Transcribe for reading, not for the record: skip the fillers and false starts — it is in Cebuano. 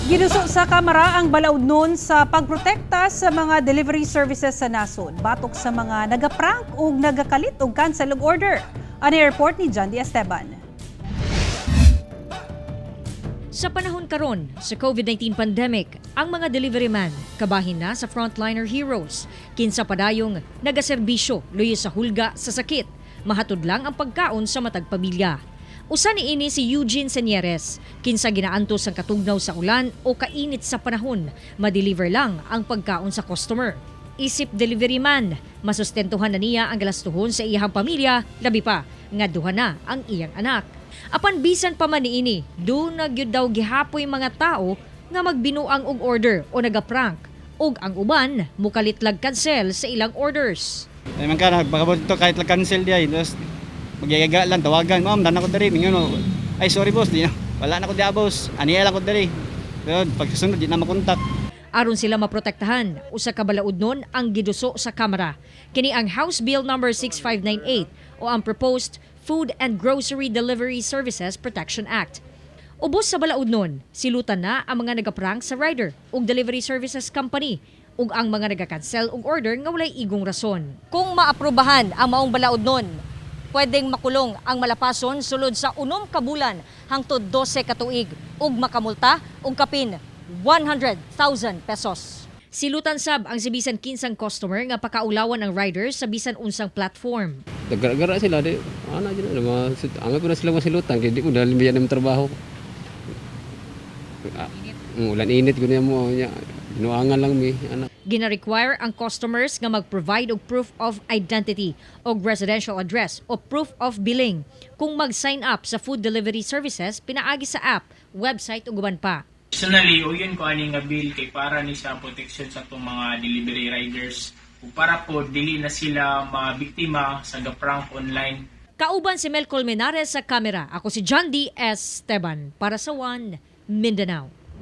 Giduso sa Kamara ang balaudnon sa pagprotekta sa mga delivery services sa nasod batok sa mga nagaprank ug nagakalit og cancel og order. Ang report ni John D. Esteban. Sa panahon karon sa COVID-19 pandemic, ang mga delivery man kabahin na sa frontliner heroes, kinsa padayong nagaserbisyo luyo sa hulga sa sakit, mahatod lang ang pagkaon sa matag pamilya. Usa ni ini si Eugene Senieres, kinsa ginaantos ang katugnaw sa ulan o kainit sa panahon, ma-deliver lang ang pagkaon sa customer. Isip delivery man, masustentuhan na niya ang galastuhon sa iyang pamilya, labi pa nga duha na ang iyang anak. Apan bisan pa man niini, duna gyud daw gihapoy mga tao nga magbinuang og order o nagaprank ug ang uban mukalit lag cancel sa ilang orders. Ay man ka baka to kahit lang cancel di ay, tapos magyayaga lang tawagan, "Ma'am, dana ko diri." Mingon, "Ay, sorry boss, di na, wala na ko di, boss. Aniya lang ko diri." Pero pag susunod, di na makontak. Aron sila maprotektahan, usa ka balaudnon ang giduso sa Kamara. Kini ang House Bill number 6598 o ang Proposed Food and Grocery Delivery Services Protection Act. Ubos sa balaudnon, silutan na ang mga nagaprank sa rider ug delivery services company ug ang mga nagakansel og order nga walay igong rason. Kung maaprubahan ang maong balaudnon, pwedeng makulong ang malapason sulod sa 6 ka bulan hangtod 12 ka tuig ug makamulta og kapin 100,000 pesos. Silutan sab ang si bisan kinsang customer nga pakaulawan ang riders sa bisan unsang platform. Nagara-gara sila di ana jud na mga angay po na sila masilutan kay di ko dahil biyan ng trabaho. Ah, ulan init ko niya mo nya binuangan lang mi ana. Gina-require ang customers nga mag-provide og proof of identity og residential address o proof of billing kung mag-sign up sa food delivery services pinaagi sa app, website ug uban pa. Personally, uyon ko ani nga bill kay para ni sa protection sa atong mga delivery riders ug para po dili na sila mabiktima sa ga-prank online. Kauban si Mel Colmenares sa kamera. Ako si John D. Esteban para sa One Mindanao.